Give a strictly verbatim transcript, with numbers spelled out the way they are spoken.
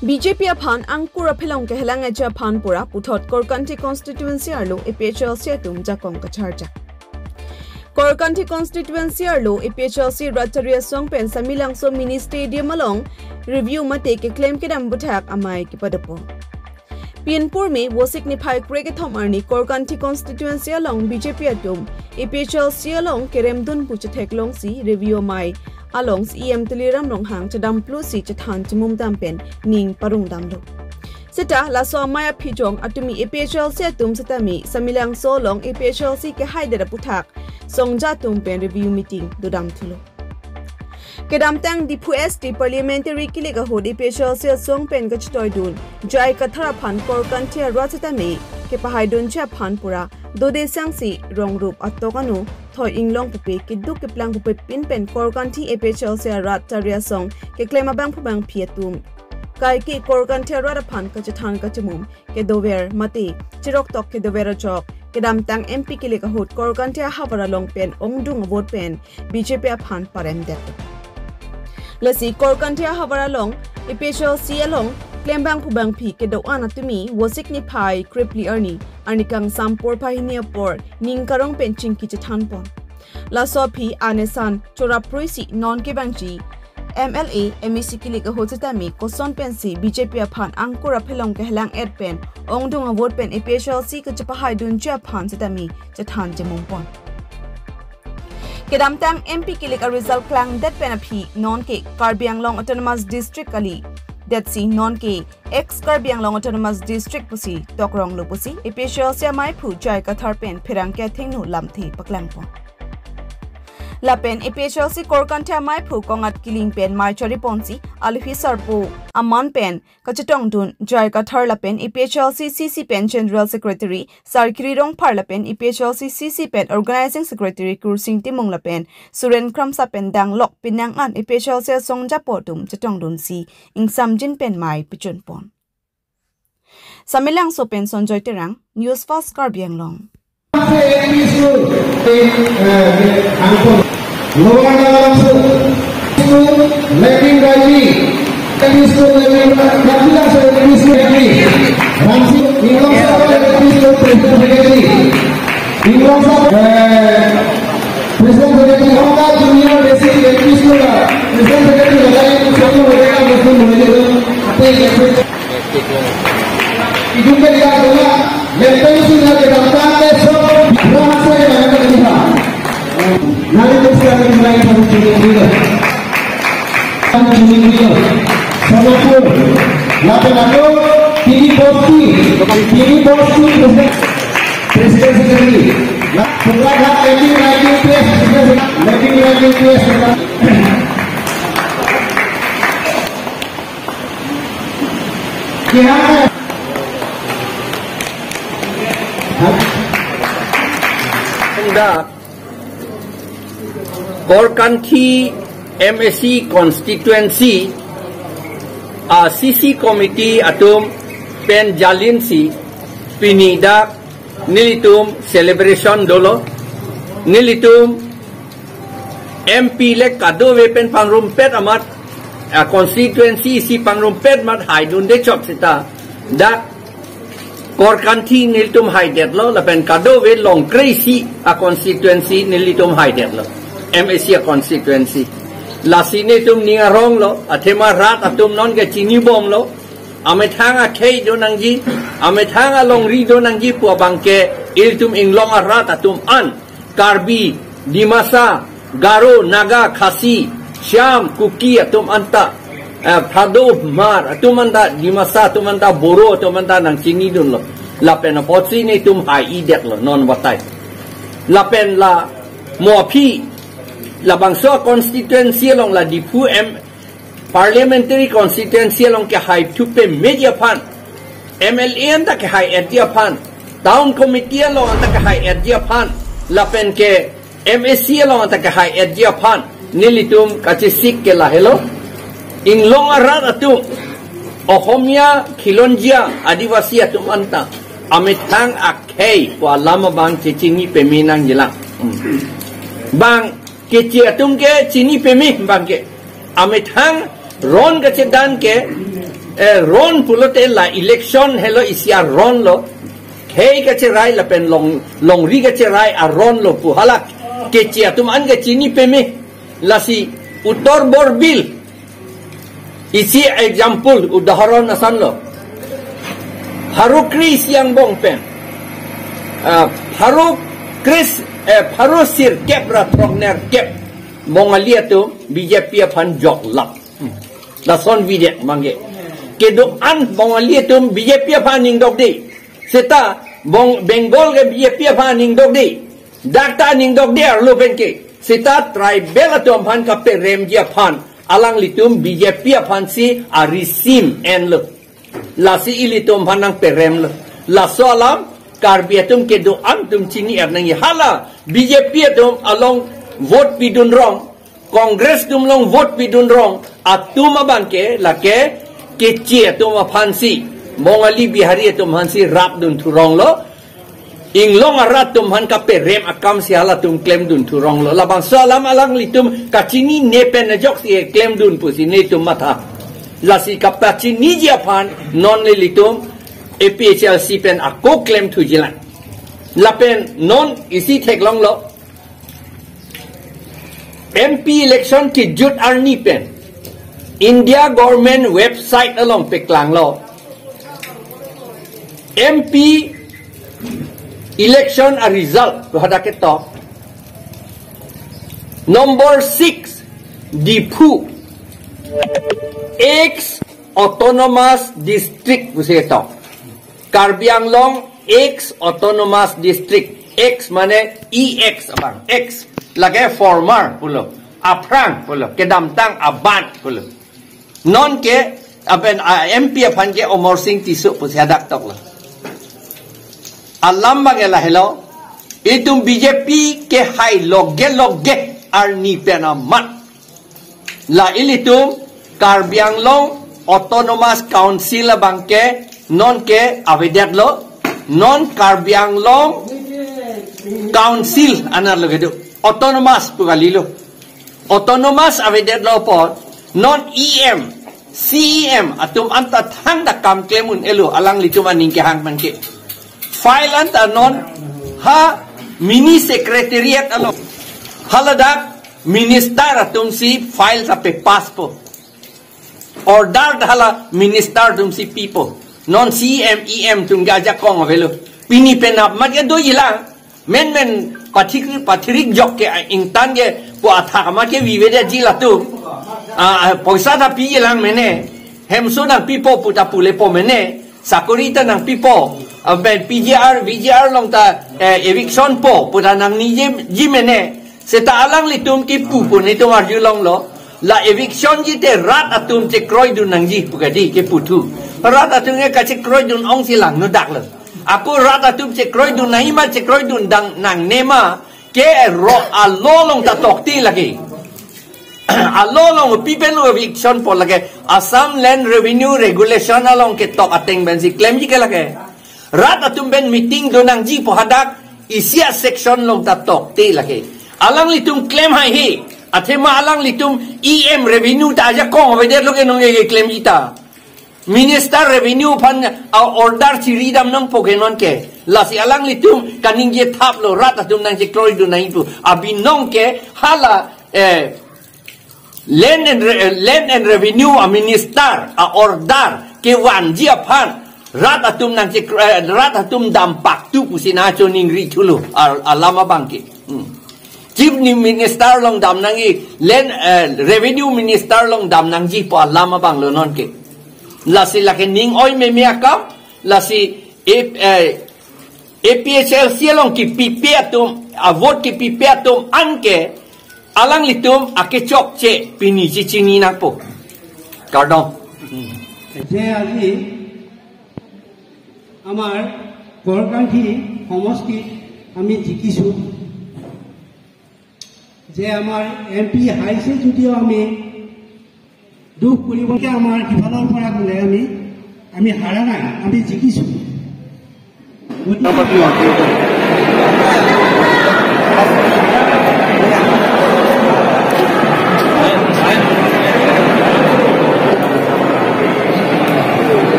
B J P aphan angkur aphelong kehelang-etji aphan pura puthot Korkanthi constituency arlo A P H L C atum jakong kacharjak. Korkanthi constituency arlo A P H L C rat chari asong pen Samelangso mini stadium along review mate keklem kedam aputhak amei kepadopon. Pinpur me Vosik niphai krekethom arni Korkanthi constituency along B J P atum A P H L C along keremdun pu chetheklongsi review amei along C E M Tuliram Ronghang chedam plu si chethan chemumdam pen ning parongdamlo. Seta laso amei aphijong atumi A P H L C atum setame Samelangso along A P H L C kehaidet aputhak songja atum pen review meeting dodam thulo. Kedamtang Diphu S T parliamentary kilik ahut A P H L C asong pen kachetoidun J I Kathar aphan Korkanthi arat setame kepahaidunji aphan pura dode sangsi rongrup atok anu thoi inglong pupe keduk keplang pupe pin pen Korkanthi A P H L C arat chari asong keklem abangphu bangphi atum kaike Korkanthi arat aphan kachethan kachemum kedover mate cheroktok kedover ajok kedamtang M P kilik ahut Korkanthi ahavar along pen ongdung avote pen B J P aphan paremdet. Lasi Korkanthi ahavar along A P H L C along klembangphu bangphi kedo-an atumi Vosik niphai krephli arni arni kangsam porphai hini apor ning karong pen chingki chethanpon. Laso aphi anesan chorap pruisi non kevangji M L A, M A C kilik ahut setame koson pensi B J P aphan angkur aphelong kehelang-et pen ongdung avote pen A P H L C kachepahaidunji aphan setame chethan chemumpon. Kedamtang M P kilik aresult klangdet pen aphi nonke Karbi Anglong Autonomous District kali detsi nonke ex Karbi Anglong Autonomous District pusi tokronglo pusi A P H L C ameiphu J I Kathar pen pherangke athengno lamthe paklangpon. Lapen A P H L C Korkanthi ameiphu Kongat Killing pen mei chariponsi alohi sarpo aman pen kachetongdun J I Kathar lapen A P H L C C C pen General Secretary Sarkiri Rongphar lapen A P H L C C C pen Organizing Secretary Kursing Timung lapen Suren Kramsa pen danglok penang an A P H L C asong japo atum chetongdunsi ingsamjin pen mei pechunpon. Samelangso pen Sanjoy Terang, News Fast Karbi Anglong. Lower Nagamsu School, Latin Raji, L P School, Latin Raji, L P School, Ramsi, Inglong Sabha L P School, President Secretary, Inglong Sabha, eh, President Secretary, Hongka Junior Basic L P School, President Secretary, Lagari, Muslim, Muslim, Muslim, Muslim, Idupe dia dona, lepeng sina ke daptar ke sob, rasa ke dana ke diha. Nari tu sila ke mulai satu chini dulu. Satu chini dulu. Sama tu. Lapen aku, tini bosti, tini bosti, President Secretary. La, pura dah, making, making, press, making, making, press. Dak Korkanthi M A C constituency a C C committee atum pen jalinsi pini dak nelitum celebration dolo, nelitum M P le kadokave pen pangrumpet amat, a constituency isi pangrumpet amat haidunde chot seta. Dak Korkanthi nelitum haidetlo, lapen kadokave Longkre isi a constituency nelitum haidetlo. M A C a constituency. Lasi nelitum ning aronglo, athema rat atum nonke chinibomlo, amethang akhei do nangji, amethang alongri do nangji pu abangke ilitum inglong arat atum an, Karbi, Dimasa, Garo, Naga, Khasi, Shyam, Kuki atum anta, eh, Thadou, Hmar atum anta, Dimasa atum anta, Boro atum anta nangchinidunlo. Lapen apotsi nelitum hai-idetlo, non batai. Lapen la mo aphi, labangso constituency along la Diphu M, Parliamentary constituency along kehai thupe meji aphan, M L A anta kehai-etji aphan, Town Committee along anta kehai-etji aphan, lapen ke M A C along anta kehai-etji aphan, nelitum kachesik ke lahelo. Inglong arat atum, Ohomia, Khilonjia, Adivasi atum anta, amethang akhei pu alam abang chechini peme nangjilang. Hmm. Bang keche atum ke chini peme bangke. Amethang ron kachedan ke Eh, ron pulote la election helo isi aron lo. Khei kacherai lapen long, longri kacherai aron lo pu hala keche atum an kachini peme. Lasi Uttar Borbil isi example, udahoron asan lo. Pharo kre-isi angbong pen, ah, pharo kre-, eh, pharo sirkep ra throknerkep Bongali atum B J P aphan joklap. Lason video mangke. Kedo-an Bongali atum B J P aphan aning dokde. Seta Bong-, Bengal ke B J P aphan aning dokde. Dak ta aning dokde arlo penke. Seta tribal atum aphan kaperemji aphan alanglitum B J P aphansi arisim enlo. Lasi ilitum aphan nangperemlo. Laso alam Karbi atum kedo-an atum chini-er nangji, hala B J P atum along vote pidun rong, Congress atum along vote pidun rong atum abangke lake keche atum aphansi, Bongali Bihari atum aphansi rapdun thurong lo. Inglong arat atum aphan kaperem akamsi halatum klemdun thurong lo. Labangso alam alanglitum kachinine pen ajoksi klemdun pusi netum matha. Lasi kapachiniji aphan non nelitum A P H L C pen ako klem thujilang. Lapen non isi theklong lo. M P election kejut arni pen India government website along peklanglo. M P election a result pu hadak ketok. Number six, Diphu, ex autonomous district pusi ketok. Karbi Anglong ex autonomous district. Ex mane E X abang. Ex lake former pulo. Aphrang pulo. Kedamtang aban pulo. Nonke aben, ah, M P aphan ke Amarsing Tisso pusi hadak toklo. Alam abangke lahelo. Itum B J P kehai loge loge arni pen amat. La ilitum Karbi Anglong Autonomous Council abangke nonke avedetlo, non Karbi Anglong Council anerlo kedo, autonomous pu kalilo. Autonomous avedetlo apot non E M, C E M atum anta thangta kam klem un-elo, alanglitum aning kehang penke. File anta non ha mini secretariat along. Haladak minister atumsi file ta pe-pass po. Order ta hala minister atumsi pipo. Non C E M, E M atum ke ajakong avelo. Pini penap mat ke dojilang. Menmen pathik, pathirik jok ke, ah, ingtan ke pu athak amat ke vivedetji latum. Ah, ah, poisa ta pijilang mene. Hemso nangpipo pu ta pulepo mene. Sakori ta nangpipo. Ah, pen P G R, V G R along ta, eh, eviction po pu ta nangniji mene. Seta alanglitum kipu pu netum arjulonglo. La eviction ji te rat atum chekroidun nangji pu kadi kipu thu. Rat atum ke kachekroidun ongsi langno daklo. Ako rat atum chekroidun nangji ma, chekroidun dang nangne ma, ke ro a-law along ta tokte lake. A-law along pi pen lo eviction po lake. Assam Land Revenue Regulation along ketok ateng pensi klemji ke lake. Rat atum pen meeting do nangji pu hadak isi a-section along ta tokte lake. Alanglitum klem haihe. Athema alanglitum E M revenue ta ajakong avedetlo ke nonke klemji ta. Minister revenue aphan a-order chiridam nangpo ke nonke. Lasi alanglitum kaningje thaplo rat atum nangchekroidun nangji pu. Abinong ke hala, eh, Land and Re-, eh, Land and Revenue a-minister a-order kevanji aphan rat atum nangchekro-, eh, rat atum dam paktu pusi nangchiningri thulo, al-, alam abangke. Hmm. Chief ni Minister along dam nangji, Land, eh, Revenue Minister along dam nangji pu alam abanglo nonke. Lasi lake ning oi meme akam, lasi, eh, eh, A P H L C along kipipe atum, a-vote kipipe atum anke alanglitum akechokche pini chechini nangpo. Kardom. যে আজি আমাৰ গড়কান্থি সমষ্টিত আমি জিকিছোঁ, যে আমাৰ M P হাৰিছে যদিও আমি দুখ কৰিবলগীয়া আমাৰ সিফালৰ পৰা বোলে আমি, আমি হাৰা নাই, আমি জিকিছোঁ। গতিকে